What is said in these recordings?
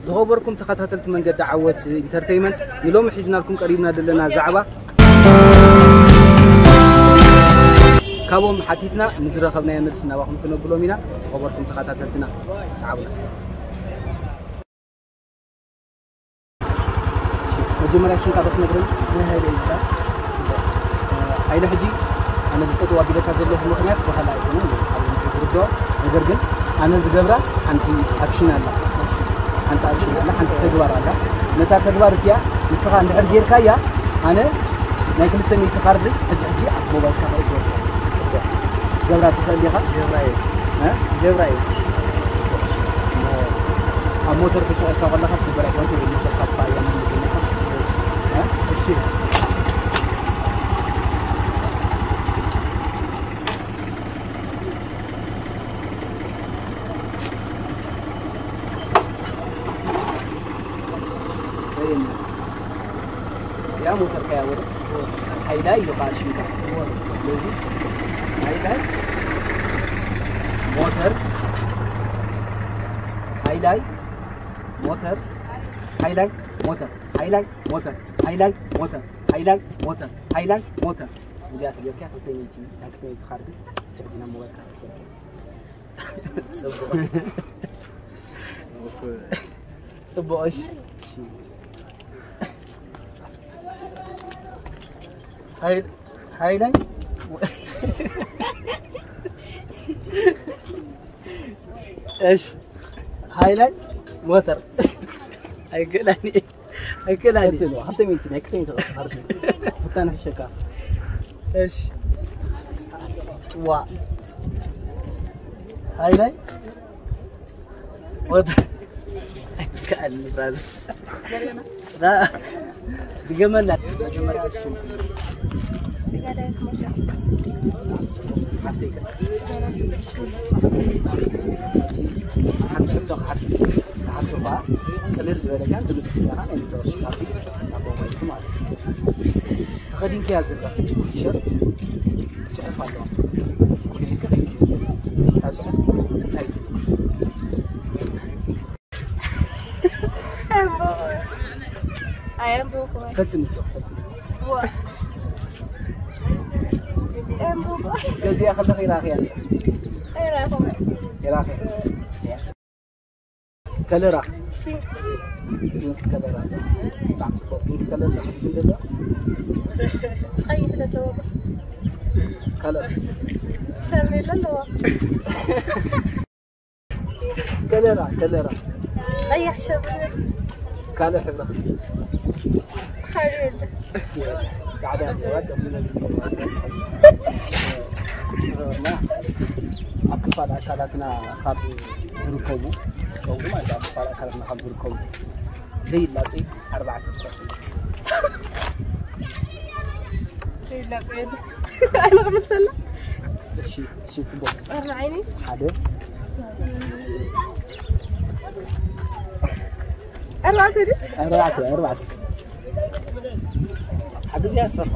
ዝኸበርኩም ተኸታተልቲ መንገዲ ዓወት ኢንተርተይመንት፣ ንሎሚ ሒዝናልኩም ቀሪብና ዘለና ዛዕባ፣ ካብኦም ሓቲትና ንዝረኸብናዮ መልሲ ናባኹም ክነብሎም ኢና። ዝኸበርኩም ተኸታተልትና፣ ሰዓቡና። መጀመርያ ሽምካ ዶ ትነግረኒ? ናይ ሃይለ እዩ ዝበሃል። ሃይለ ሕጂ ኣነ ዝፈትዋ ቢለታ ዘለኹ ምኽንያት ብኻልእ ኣይኮነን፣ ኣብ ዝርድኦ። ነገር ግን ኣነ ዝገብራ ሓንቲ ኣክሽን ኣላ። ሓንቲ ኣክሽን ኣላ፣ ሓንቲ ተግባር ኣላ። ነታ ተግባር እቲኣ ንስኻ እንድሕር ጌርካያ፣ ኣነ ናይ ክልተ ሚእቲ ካርድ ሕጂ ሕጂ ኣብ ሞባይልካ ከእትወልካ። ገብራ ትኽእል ዲኻ? ገብራየ። እ? ገብራየ። ኣብ ሞተር ተሰቒልካ ከለኻ ትግበር ኣይኮነን፣ ወይ ሞተር ካብ ኣየር መንገድ እ? እሺ። ያ ሞተር ከያ ወደ ሃይላይ ይባል ሽምካ። ስለዚህ ሃይላይ ሞተር፣ ሃይላይ ሞተር፣ ሃይላይ ሞተር፣ ሃይላይ ሞተር፣ ሃይላይ ሞተር፣ ሃይላይ ሞተር፣ ሃይላይ ሞተር። እዚኣ ተገዝካ ክልተ ሚእቲ፣ ናይ ክልተ ሚእቲ ካርድ ጨርዲና ሞባይል ካርድ ትፈልጥ። ጽቡቕ። ጽቡቕ፣ እሺ። እሺ። ሃይ-፣ ሃይላይ። እሺ። ሃይላይ ሞተር። ኣይገላኒ። ኣይገላኒ። ቀጽል፣ ሓንቲ ሚኒት፣ ናይ ክልተ ሚኒት ተቐርጽ። ፍታን ሕሸካ። እሺ። ዋ። ሃይላይ ወደ ከኣል ብራዘር። ስራ ድገመላ። መጀመርያ እሺ። ሓፍተይ ከ? ሓንቲ ሕቶ ክሓት-፣ ክሓቶ ኸዓ፣ ቅልል ዝበለ ግን ትምህርቲ ስጋና ናይ መጨረሻ ካርዲ ናብ ሞባይልኩም ማለት እዩ። ተኸዲንክያ ዘለኺ ቲሸርት ጽሑፍ ኣለዋ። ቁሊሕኪ ከይትብል። እታ ጽሑፍ እንታይ ትብል? ኣየንበብኩ። ኣየንበብኩ። ፈትኒ፣ ፈትኒ። ዋ። ኣየንበብኩ። ገዚኣ ከለኺ ራኺያ። ኣይራኹ። ይራኺ። ከለራ። ፒንክ። ፒንክ ከለር ኣለ። ብጣዕሚ ጽቡቕ። ፒንክ ከለር ዝሓፍሽ እንደዛ? ቀይሕ ዘለዎ። ከለር። ሸርኔሎ ኣለዎ። ከለራ፣ ከለራ። ቀይሕ ሸርኔሎ። ካልእ ሕብራ። ካልእ የለን። ጻዕዳ ኣለዋ፣ ጸሊም ኣለዋ። ስበና ኣብ ክፋል ኣካላትና ካብ ዝርከቡ፣ ጨጉሪ ማለት ኣብ ክፋል ኣካላትና ካብ ዝርከቡ ዘይላጽዩ ኣርባዕተ ጥረስ። ዘይላጽዩ የለን። ኣነ ክምልሰላ? እሺ፣ እሺ፣ ጽቡቕ። ቀርኒ ዓይኒ? ሓደ። ኣርባዕተ ድዩ? ኣርባዕተ፣ ኣርባዕተ። ሓደ እዚኣ ሰፋ።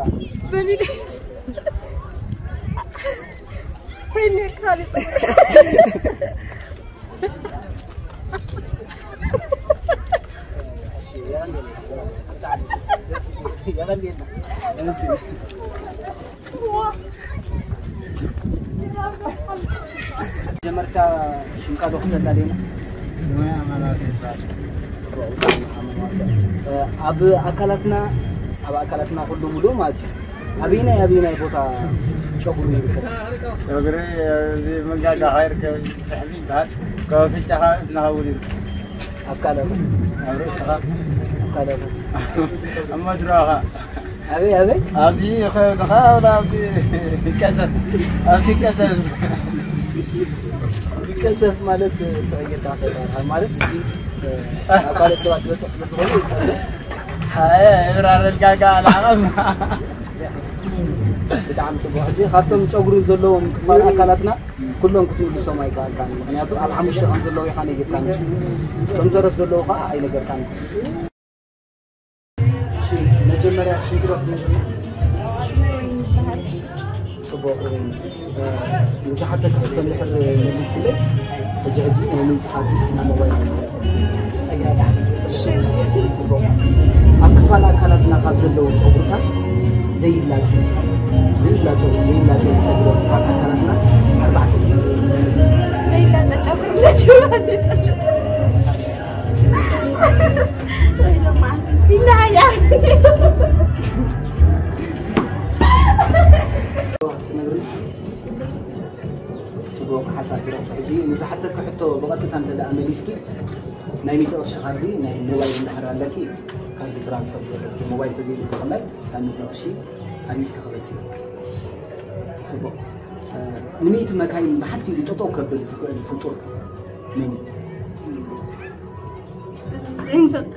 በሊድ። ሄኒ ካሊ። ጀመርካ ሽምካ ዶ ክተላልየና? ስመይ ኣማኑኤል ይበሃል። ጽቡቕ፣ ኣማኑኤል። ኣብ ኣካላትና፣ ኣብ ኣካላትና ኩሉ ሙሉእ ማለት እዩ። ኣበየናይ፣ ኣበየናይ ቦታ ጨጉሪ ይርከብ? ጨጉሪ እዚ መንጋጋ ይርከብ፣ ጭሕሚ ይበሃል። ካብ ኣፍንጫኻ እዝንኻ እውን ይርከብ። ኣብ ካልእ? ኣብ ርእስኻ። ኣብ ካልእ? ኣብ መድሮኻ። ኣበይ፣ ኣበይ? ኣብዚ ይኸብድኻ፣ ኣብዚ ይቀሰፍ። ኣብዚ ይቀሰፍ። ይቀሰፍ ማለት ትዕግርታ ፈጣሪ ማለት እዚ፣ እ፣ ናብ ካልኦት ሰባት ዝበጽሕ ስለ ዝኾነ ይቀሰፍ። ኣየ፣ ይብራረልካ ከኣ ንዓቐም። ብጣዕሚ ጽቡቕ። ሕጂ ካብቶም ጨጉሪ ዘለዎም ክፋል ኣካላትና ኩሎም ክትምልሶም ኣይከኣልካን። ምኽንያቱ ኣብ ሓሙሽተ ከም ዘለዉ ኢኻ ነጊርካኒ። እቶም ተረፍ ዘለዉ ከኣ ኣይነገርካን። እሺ፣ መጀመርያ ሽንግሮ ክትነግርና? ጽቡቕ። እ፣ ንዝሓተካ ሕቶ እንድሕር መሊስክለይ፣ ሕጂ ሕጂ ናይ ምንጪ ካርዲ ናብ ሞባይል። ዘለዉ ጨጉርታት ዘይላጹ፣ ዘይላጹ፣ ዘይላጹ ጸጉሪ ክፋል ኣካላትና ኣርባዕተ። ዘይላጸ ጨጉሪ ቢላያ። ጽቡቕ ሓሳብ ግረፍታ። ሕጂ ንዝሓተኪ ሕቶ ብቐጥታ እንተ ደኣ መሊስኪ፣ ናይ ሚእቲ ቅርሺ ካርዲ ናይ ሞባይል እንድሕር ኣለኪ፣ ካርዲ ትራንስፈር ገይረኪ፣ ሞባይል ተዘይብልኪ ከማይ ካብ ሚእቲ ቅርሺ ኣቢልኪ ክህበኪ። ጽቡቕ። እ፣ ንሚእቲ መካይን ብሓንቲ ኢዱ ጠጠው ከብል ዝኽእል ፍጡር መን እዩ? ዘይንፈልጥ።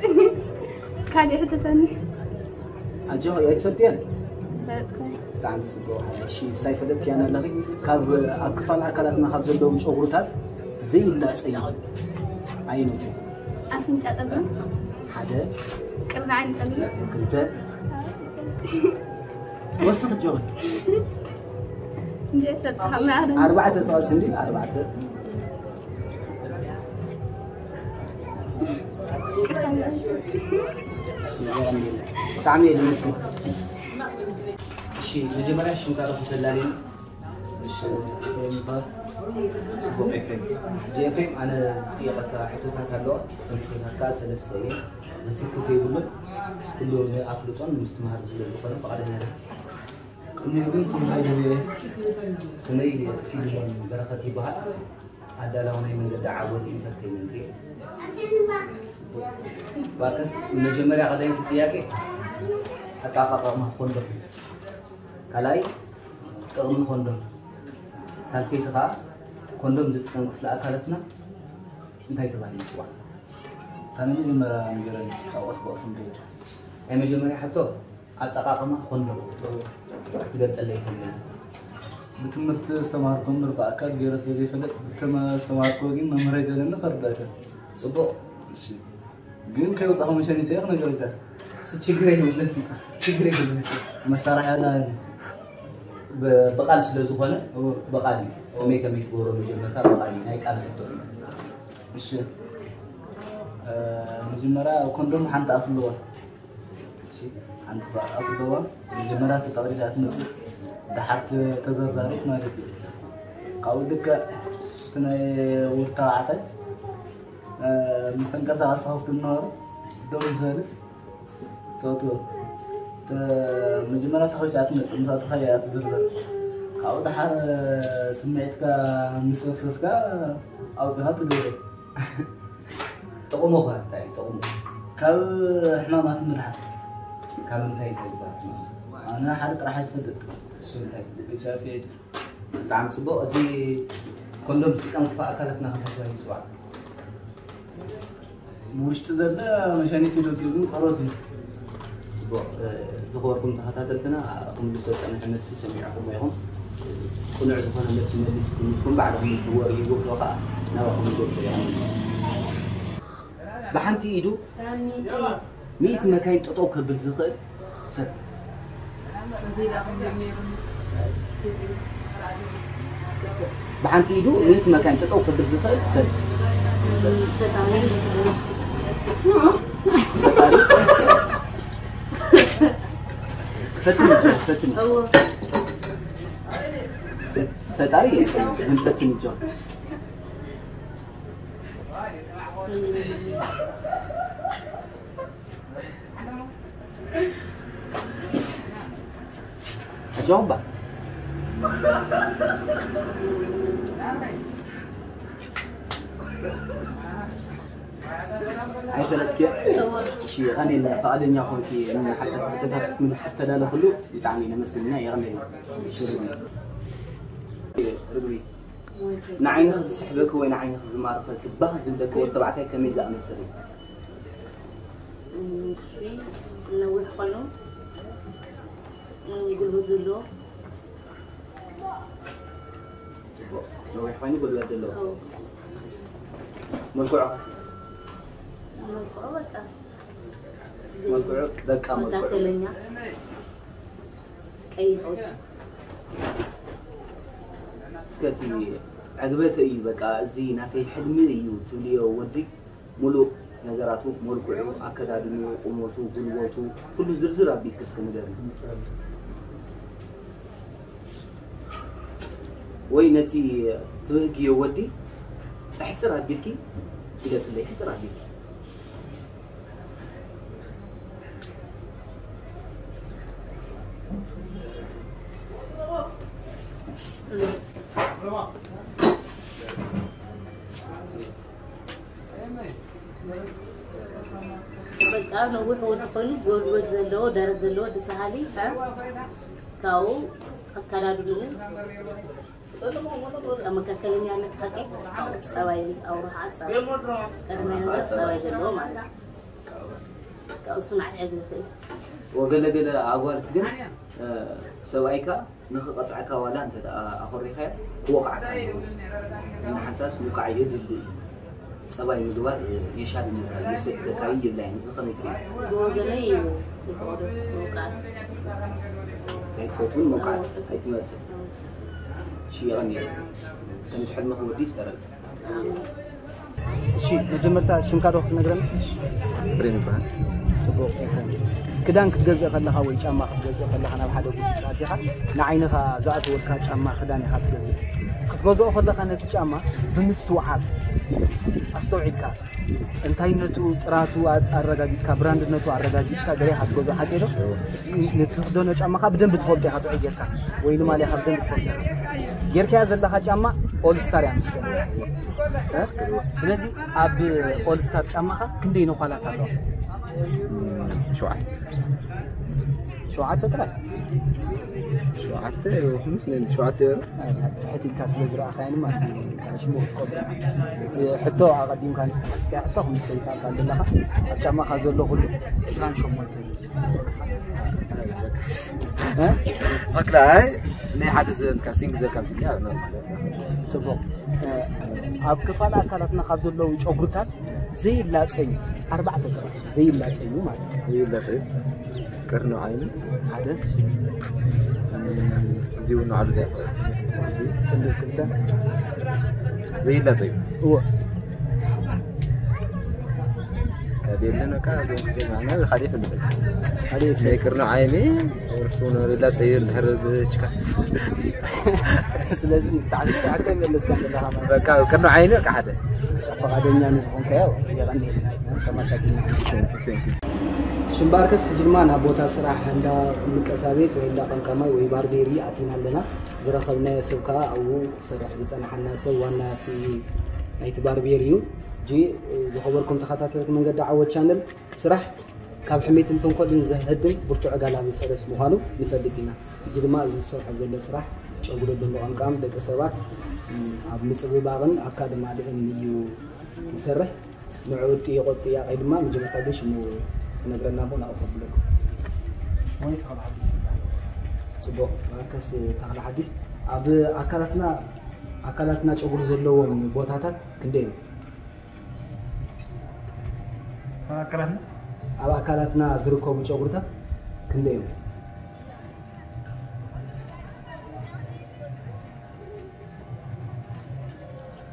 ካልእ ሕተተኒ። ኣጆኺ፣ ኣይትፈልጥዮን? ፈለጥኩ። ብጣዕሚ ጽቡቕ። እሺ፣ ንሳ ኣይፈለጥክያን ኣለኺ። ካብ፣ ኣብ ክፋል ኣካላትና ካብ ዘለዉ ጨጉርታት ዘይላጸ እዩ። ኣየነቱ? ኣፍንጫ ጸጉሪ። ሓደ። ቅርኒ ዓይኒ ጸጉሪ። ክልተ። ወስኺ ኣጆኺ። እንዴ፣ ፈለጥኩ። ኣርባዕተ ጥቐስ እንዲ፣ ኣርባዕተ። ብጣዕሚ እየ ዘመስግን። እሺ፣ መጀመርያ ሽምካ ረኺብ ተላልየኒ። እሺ፣ ኤፍሬም ይበሃል። ጽቡቕ ኤፍሬም። ሕጂ ኤፍሬም፣ ኣነ ዝጥየቐካ ሕቶታት ኣለዋ። እቶም ሕቶታት ከኣ ሰለስተ እየን። ዘስክፍ የብሉን። ኩሉ ንኣፍልጦን ምስትምሃርን ስለ ዝኾነ ፍቓደኛ እየ። ቅድሚኡ ግን ስምካ ይግበየ። ስመይ ፊልሞን በረኸት ይበሃል። ኣዳላዊ ናይ መንገዲ ዓወት ኢንተርቴይመንት እየ። ጽቡቕ። እባክስ መጀመርያ ቀዳመይቲ ጥያቄ ኣጠቓቕማ ኮንዶም። ካልኣይ ጥቕሚ ኮንዶም። ሳልሰይቲ ከኣ ኮንዶም ዝጥቀም ክፍሊ ኣካላትና እንታይ ተባሂሉ ይጽዋዕ? እታ ናይ መጀመርያ ንገረኒ፣ ካብ ቀስ ብቐስ ንከይድ። ናይ መጀመርያ ሕቶ ኣጠቓቕማ ኮንዶም ክትገልጸለይ ይኽእል። ብትምህርቲ ዝተማሃርኩ እምበር ብኣካል ገይረ ስለ ዘይፈልጥ፣ ብተመ-፣ ዝተማሃርኩዎ ግን መምህረይ ዘለኒ ከርዳእካ። ጽቡቕ። እሺ። ግን ከይወጻኹ መሸኒት እየ ክነግረካ። እሱ ችግር የብሉን። ችግር የብሉን። እሱ መሳርሒ ኣላ። ብ-፣ ብቓል ስለ ዝኾነ፣ እዎ። ብቓል እዩ። ከመይ ከመይ ትገብሮ መጀመርታ ብቓል እዩ። ናይ ቃል ሕቶ እዩ። እሺ። እ፣ መጀመርያ ኮንዶም ሓንቲ ኣፍ ኣለዋ። እሺ፣ ሓንቲ ኣፍ ኣለዋ። መጀመርያ ተጠቕሊላ ትመጽእ፣ ደሓር ተ-፣ ተዘርዛሪት ማለት እዩ። ካብኡ ልክዕ እቲ ናይ ወዲ ተባዕታይ፣ እ፣ ምስ ተንቀሳቐሲ ከፍቱ እናበሉ ደው ዝበለ ተእትዎ። ተ-፣ መጀመርያ ተኸፊታ ትመጽእ፣ ምስ ኣእተኻ እያ ትዝርዘር። ካብኡ ደሓር ስምዒትካ ምስ ኣፍሰስካ ኣውጺኻ ትገብሮ። ጥቕሙ ኸ እንታይ እዩ ጥቕሙ? ካብ ሕማማት ምድሓን። ካብ ምንታይ እንታይ ዝበሃል ሕማም? ኣነ ሓደ ጥራሕ እየ ዝፈልጥ። እሱ እንታይ? ኤች ኣይ ቪ ኤድስ። ብጣዕሚ ጽቡቕ። እቲ ኮንዶም ዝጥቀም ክፋል ኣካላትና ከ እንታይ ተባሂሉ ይጽዋዕ? ብውሽጢ ዘሎ መሸኒት እዩ፣ ደጊኡ ግን ቆርበት እዩ። ጽቡቕ። እ፣ ዝኸበርኩም ተኸታተልትና፣ ክምልሶ ዝጸንሐ መልሲ ሰሚዕኹሞ ኢኹም። ቅኑዕ ዝኾነ መልሲ መሊስኩም ኢኹም። ባዕልኹም እትወሩ ይግብሮ ከኣ ናባኹም ይገድፎ ኢኹም። ብሓንቲ ኢዱ ሚእቲ መካይን ጠጠው ከብል ዝኽእል ሰብ። ብሓንቲ ኢዱ ሚእቲ መካይን ጠጠው ከብል ዝኽእል ሰብ። ፈጣሪ። ፈትኒ፣ ፈትኒ። ፈጣሪ ግን ፈትኒ ጆን። ኣጆባ። ኣይፈለጥክዮ? እሺ፣ ቀኒልና ፈቓደኛ ኮንኪ ንሓተት ሕቶታት ክትምልሲ ተዳለኽሉ ብጣዕሚ ነመስግንና። የቐንየልና። እሺ፣ ርግቢ። ርግቢ። ንዓይንኺ ዝስሕበኪ ወይ ንዓይንኺ ዝማርኸኪ ባህ ዝብለኪ ወዲ ተባዕታይ ከመይ ዝኣመሰለ እዩ? እሺ፣ ነዊሕ ኮይኑ፣ እም፣ ጉልበት ዘለዎ። ጽቡቕ። ነዊሕ ኮይኑ ጉልበት ዘለዎ። ኣዎ። መልክዑ ኸ? መልክዑ በቃ። መልክዑ በቃ መልክዑ። መካከለኛ። ቀይሕ ቆርበት። እስከ እቲ ዕግበተ እዩ በቃ፣ እዚ ናተይ ሕልሚ እዩ ትብልዮ ወዲ ሙሉእ ነገራቱ፣ መልክዑ፣ ኣከዳድንኡ፣ ቁመቱ፣ ጉልበቱ፣ ኩሉ ዝርዝር ኣቢልኪ እስኪ ንገርኒ። ወይ ነቲ ትብህግዮ ወዲ ኣሕጽር ኣቢልኪ ግለጽለይ፣ ኣሕጽር ኣቢልኪ። በቃ ነዊሕ ወዲ ኮይኑ፣ ጎልበት ዘለዎ፣ ደረት ዘለዎ፣ ወዲ ሰሃሊ፣ እ? ካብኡ ኣከዳድንኡ፣ በቃ መካከለኛ ዓይነት ሓቂ፣ ካብኡ ጸባይ፣ ኣውርሃ ጸባይ፣ ቀዳማይ ነገር ጸባይ ዘለዎ ማለት እዩ። ካብኡ እሱ ንዓይ ዝኽእል። ወገለገለ ኣጓል ግን፣ እ፣ ሰብኣይካ ንኽቐጽዐካ ዋላ እንተ ደኣ ኣኾሪኻዮ፣ ክወቕዓካ ኣለዎ። እና ሓንሳስ ምውቃዕ የድሊ እዩ። ጸባይ ምግባር የሻድነካ እዩ፣ የሰክተካ እዩ ይብላ እየን። እዚ ከመይ ትርእዮ? ብወገነይ እዩ ዝፈቕዶ ምውቃዕት። ኣይትፈትውን ምውቃዕት? ኣይትመርጽን? እሺ፣ የቐንየለይ። ከምቲ ሕልምኺ ወዲ ይፍጠረልኪ። እሺ፣ መጀመርታ ሽምካ ዶ ክትነግረኒ? ኤፍሬም ይበሃል። ጽቡቕ፣ ኤፍሬም። ክዳን ክትገዝእ ከለኻ ወይ ጫማ ክትገዝእ ከለኻ ናብ ሓደ ቡቲክ ኣቲኻ ንዓይንኻ ዝኣተወልካ ጫማ ክዳን ኢኻ ትገዝእ። ክትገዝኦ ከለኻ ነቲ ጫማ ብምስትውዓል ኣስተውዒልካ እንታይነቱ፣ ጥራቱ ኣረጋጊጽካ፣ ብራንድነቱ ኣረጋጊጽካ ገለ ኢኻ ትገዝኦ፣ ሓቀይ ዶ? እዎ። ነቲ ትኽደኖ ጫማ ከኣ ብደንቢ ትፈልጦ ኢኻ፣ ጥዑይ ጌርካ ወይ ንማልያ ከኣ ብደንቢ ትፈልጦ ኢኻ። ጌርካያ ዘለኻ ጫማ ኦል ስታር እያ መስለኒ። እ? ስለዚ ኣብ ኦል ስታር ጫማኻ ክንደይ ነዃላት ኣለዋ? ሸውዓተ። ሸውዓተ ጥራይ? ሸውዓተ ይመስለኒ፣ ሸውዓተ ይበል። ኣይ፣ ትሕት ኢልካ ስለ ዝረኣኻየኒ ማለት እዩ፣ ሽሙ ክትቆጽሮ። እቲ ሕቶ ኣቐዲምካ ንስተሓትካ ሕቶ ክምልሰልካ እካ ዘለኻ፣ ኣብ ጫማኻ ዘሎ ኩሉ ዕስራን ሸሞንተን እዩ። እ? ኣክላ፣ ኣይ፣ ናይ ሓደ ዘልካ፣ ሲንግ ዘልካ ምስኪ፣ ኣብ ኖርማል። ጽቡቕ። እ፣ ኣብ ክፋል ኣካላትና ካብ ዘለዉ ጨጉርታት ዘይላጸዩ፣ ኣርባዕተ ጥቕስ ዘይላጸዩ ማለት እዩ። ዘይላጸዩ? ቅርኒ ዓይኒ ሓደ። እዚ እውን ንዓሉ እንታይ ይኸውን? እዚ ክንዲ ክልተ። ዘይላጸዩ? እዎ። ካልእ የለን፣ በቃ፣ እዚ፣ እዚ፣ እዚ፣ እዚ፣ ካልእ ይፈልጥ። ካልእ ይፈልጥ። ናይ ቅርኒ ዓይኒ፣ እርሱ ንላጸዩ እንድሕር ብችካት። ስለዚ፣ ብጣዕሚ ብጣዕሚ መለስካ ዘለኻ ማለት። በቃ፣ ቅርኒ ዓይኒ፣ በቃ፣ ሓደ። ፈቓደኛ ንዝኾንካዮ የቐንየልና፣ ተመሰግን። Thank you, thank you። ሽምባርከስ ሕጂ ድማ ናብ ቦታ ስራሕ እንዳ ምቀሳ ቤት ወይ እንዳ ቀምቃማይ ወይ ባርቤሪ ኣቲና ኣለና። ዝረኸብናዮ ሰብ ከኣ ኣብኡ ክሰርሕ ዝጸንሓና ሰብ ዋና እቲ ናይቲ ባርቤሪ እዩ። ሕጂ ዝኸበርኩም ተኸታተልቲ መንገዲ ዓወት ቻነል፣ ስራሕ ካብ ሕሜትን ተንኮልን ዘህድም ብርቱዕ ጋላቢ ፈረስ ምዃኑ ንፈልጥ ኢና። ሕጂ ድማ እዚ ዝሰርሖ ዘሎ ስራሕ ጨጉሪ ብምቕምቃም ደቂ ሰባት፣ እም፣ ኣብ ምጽብባቕን ኣካል ማልእን እዩ ዝሰርሕ። ንዕኡ ጥይቆ ጥያቄ ድማ መጀመርታ ግን ሽሙ ክነግረና እሞ ናብኡ ከብለኩም። ሞኒት ተኽለ ሓዲስ ይበሃል። ጽቡቕ። ማርከስ ተኽለ ሓዲስ፣ ኣብ ኣካላትና፣ ኣካላትና ጨጉሪ ዘለዎም ቦታታት ክንደይ እዮም? ኣብ ኣካላትና? ኣብ ኣካላትና ዝርከቡ ጨጉርታት ክንደይ እዮም?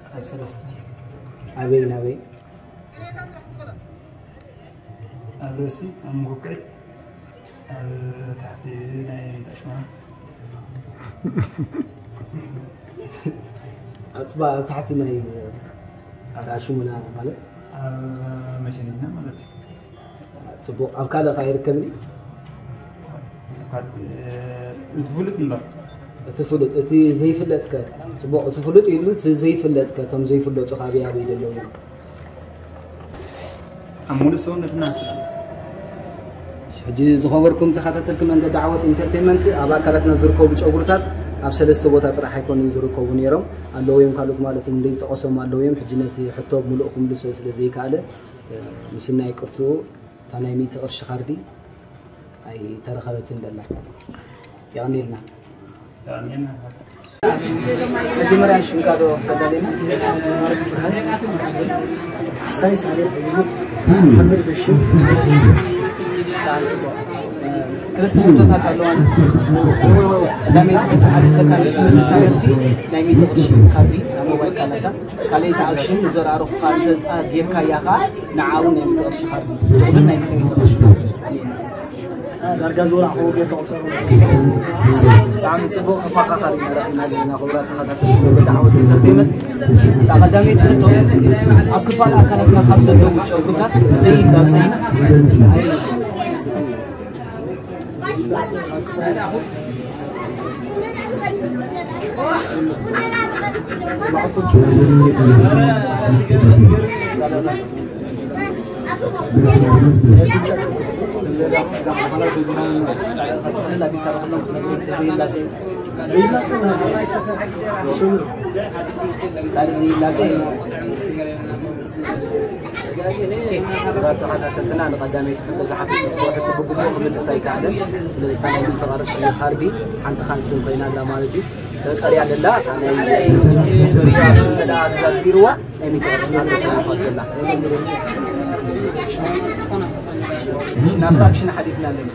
ኣብ ሰለስተ። ኣበይ ናበይ? ኣብ ርእሲ፣ ኣብ ምጉቅዒ፣ ኣብ ታሕቲ ናይ ጣሽማ። ኣጽባ ኣብ ታሕቲ ናይ ጣሽሙና ማለት? ኣብ መሸኒና ማለት እዩ። ጽቡቕ። ኣብ ካልእ ከ ኣይርከብን? ኣብ ካልእ፣ እቲ ፍሉጥ እምበር። እቲ ፍሉጥ፣ እቲ ዘይፍለጥ ከ? ጽቡቕ፣ እቲ ፍሉጥ ኢሉ፣ እቲ ዘይፍለጥ ከ? እቶም ዘይፍለጡ ካበይ ኣበይ ዘለዉ እዮም? ኣብ ሙሉእ ሰውነትና ስለ። ሕጂ ዝኸበርኩም ተኸታተልቲ መንገዲ ዓወት ኢንተርቴይንመንት፣ ኣብ ኣካላትና ዝርከቡ ጨጉርታት ኣብ ሰለስተ ቦታ ጥራሕ ኣይኮኑን ዝርከቡ ነይሮም። ኣለዉ እዮም ካልኦት ማለት እውን ዘይዝጠቐሶም ኣለዉ እዮም። ሕጂ ነቲ ሕቶ ብምሉእ ክምልሶ ስለ ዘይከኣለ፣ ምስናይ ይቅርትኡ፣ እታ ናይ ሚእቲ ቅርሺ ካርዲ ኣይተረኸበትን ዘላ። የቐንየልና። የቐንየልና። መጀመርያ ሽምካ ዶ ክተዳልየና? ሓሳይ ሳሌሕ ይሁት፣ መሓመድ በሽር። ብጣዕሚ ጽቡቕ። ክልተ ሕቶታት ኣለዋኒ። ቀዳመይቲ ሕቶ ሓቲተካ ንትምልሳ መልሲ ናይ ሚእቲ ቅርሺ ካርዲ ኣብ ሞባይል ካለካ፣ ካልኣይቲ ኣክሽን ንዘራርኹኻ እንተ ጌርካያ ኸዓ ንዓኡ ናይ ሚእቲ ቅርሺ ካርዲ፣ ጥቕሉል ናይ ክልተ ሚእቲ ቅርሺ ካርዲ። ዳርጋ ዝወላዕኽዎ ጌርካ ቁጸሩ። ብጣዕሚ ጽቡቕ ተመኻኻሪ ኢና ረኺብና ዘለና ክቡራት ተኸታተልቲ ወዲ ዓወት ኢንተርቴይመንት። እታ ቀዳመይቲ ሕቶ፣ ኣብ ክፋል ኣካላትና ካብ ዘለዉ ጨጉርታት ዘይላጸዩ ኣየነይቲ? ክቡራት ተኸታተልትና፣ ንቐዳመይቲ ሕቶ ዝሓተትኩዎ ሕቶ ብግቡእ ክምልስ ኣይከኣለን። ስለዚ እታ ናይ ሚእቲ ቅርሺ ካርዲ ሓንቲ ካንስል ኮይና ኣላ ማለት እዩ። ተጠርያ ኣላ። እታ ናይ ፍሪያ ሽም ስለ ኣዛቢርዋ ናይ ሚእቲ ቅርሺ ካርዲ ተረፋትና። ናብታ ኣክሽን ሓሊፍና ኣለና።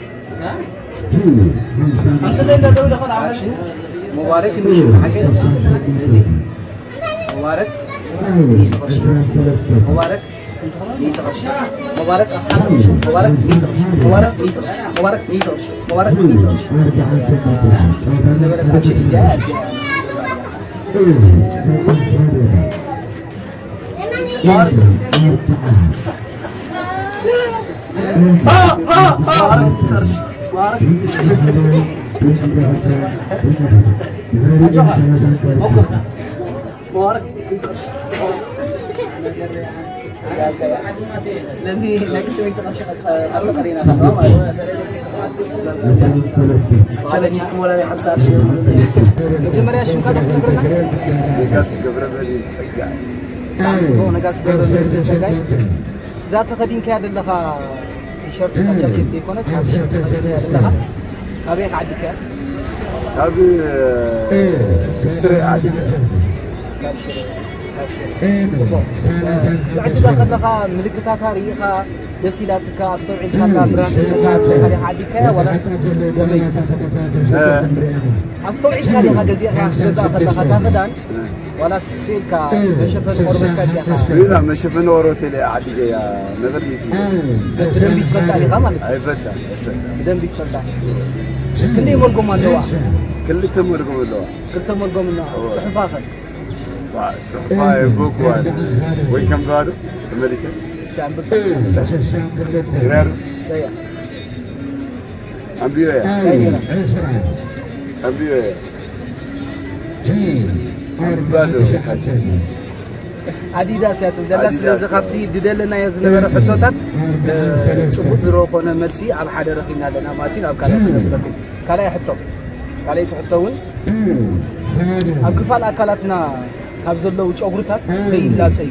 ኣክሽን ሙባረክ ንሽ ሓቂ። እዚ ሙባረክ ሚእቲ ቅርሺ። ሙባረክ ሚእቲ ቅርሺ። ሙባረክ ኣፍሓት ቅርሺ። ሙባረክ ሚእቲ ቅርሺ። ሙባረክ ሚእቲ ቅርሺ። ሙባረክ ሚእቲ ቅርሺ። ሙባረክ ሚእቲ ቅርሺ። ዝነበረት ኣክሽን እዚኣ እያ። ስለዚ ናይ ክልተ ሚእቲ ቅርሺ ቀ-፣ ቀ-፣ ቀሪና ማለት እዩ። ቻለንጅ ክሞላ ናይ ሓምሳ ሺህ። መጀመርያ ሽምካ ክትነግረና? ነጋሲ ገብረመድህን ጸጋይ። ጽቡቕ፣ ነጋሲ ገብረመድህን ጸጋይ። እዛ ተኸዲንካያ ዘለኻ ቲሸርት፣ ጃኬት ዘይኮነት፣ ካብ ቲሸርት ተኸዲንካያ ዘለኻ ካበይ ዓዲ እያ? ካብ ሽረ ዓዲ። ካብ ሽረ፣ ካብ ሽረ። ጽቡቕ። ትዕድጋ ከለኻ ምልክታታ ርኢኻ ደስ ኢላትካ ኣስተውዒልካላ ብራንድ ዘለዋ ኣፍሪካ ዲኻ ዓዲካያ ዋላስ ከመይ? እ። ኣስተውዒልካ ዲኻ ገዚእካ ክትገዝኣ ከለኻ እታ ክዳን ዋላስ ስኢልካ መሸፈኒ ቆርበትካ ዲኻ? ስኢላ መሸፈኒ ቆርበት ኢለ ዓዲገያ ነበር ሚቲ። ብደንቢ ትፈልጣ ዲኻ ማለት እዩ? ኣይፈልጣ፣ ኣይፈልጣ። ብደንቢ ትፈልጣ። ክንደይ መልጎም ኣለዋ? ክልተ መልጎም ኣለዋ። ክልተ መልጎም ኣለዋ። እዎ። ጽሑፋ ከ? ዋ፣ ጽሑፋ የንበብኩዋ። ወይ ከም ባዶ ተመሊሰ። እሺ፣ ኣንብብ። ግራር። እያ። ኣንብዮ እያ። ኣይ፣ ጌራ። ኣንብዮ እያ። ኣንብባ ዶ? ኣዲዳስ እያ ትብል ዘላ። ኣዲዳስ። ስለዚ ካብቲ ድደለናዮ ዝነበረ ሕቶታት፣ እ፣ ጽቡቕ ዝኾነ መልሲ ኣብ ሓደ ረኺብና ኣለና ማለት እዩ። ናብ ካልእ ክነብረኩም። ካልኣይ ሕቶ፣ ካልኣይቲ ሕቶ እውን ኣብ ክፋል ኣካላትና ካብ ዘለዉ ጨጉርታት ዘይላጸዩ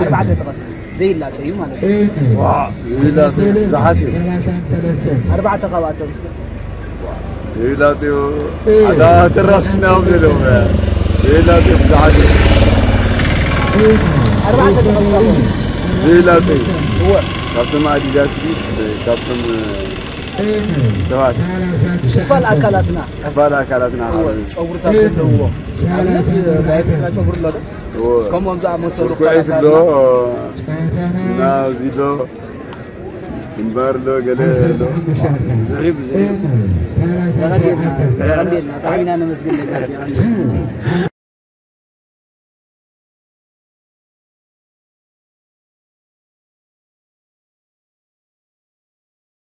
ኣርባዕተ ጥቀስ። ዘይላጸዩ ማለት እዩ። ዋ፣ ዘይላጸዩ ብዙሓት እዮም። ኣርባዕተ ካብኣቶም እስኪ። ዋ፣ ዘይላጸዩ ኣዳ ተራስና እዮም ዘለዉ። ዘይላጸዩ ብዙሓት እዮም። ኣርባዕተ ጥቀስ ካብኦም። ዘይላጸዩ። እወ። ካብቶም ኣዲዳስ ዲስ፣ ካብቶም ሰባት። ክፋል ኣካላትና። ክፋል ኣካላትና እወ፣ ማለት እዩ። ጨጉርታት ዘለዎ። ኣብነት፣ ናይ ርእስና ጨጉሪ ኣሎ ዶ? እወ። ከምኦም ዝኣመሰሉ ኩርኩዒት ክፋል ኣሎ፣ ኣካላትና። እና እዚ ኣሎ፣ ግንባር ኣሎ፣ ገለ ኣሎ። ብዙሕ እዩ፣ ብዙሕ እዩ። የቐንየልና፣ የቐንየልና። ብጣዕሚ ኢና ነመስግን ደጋፊ።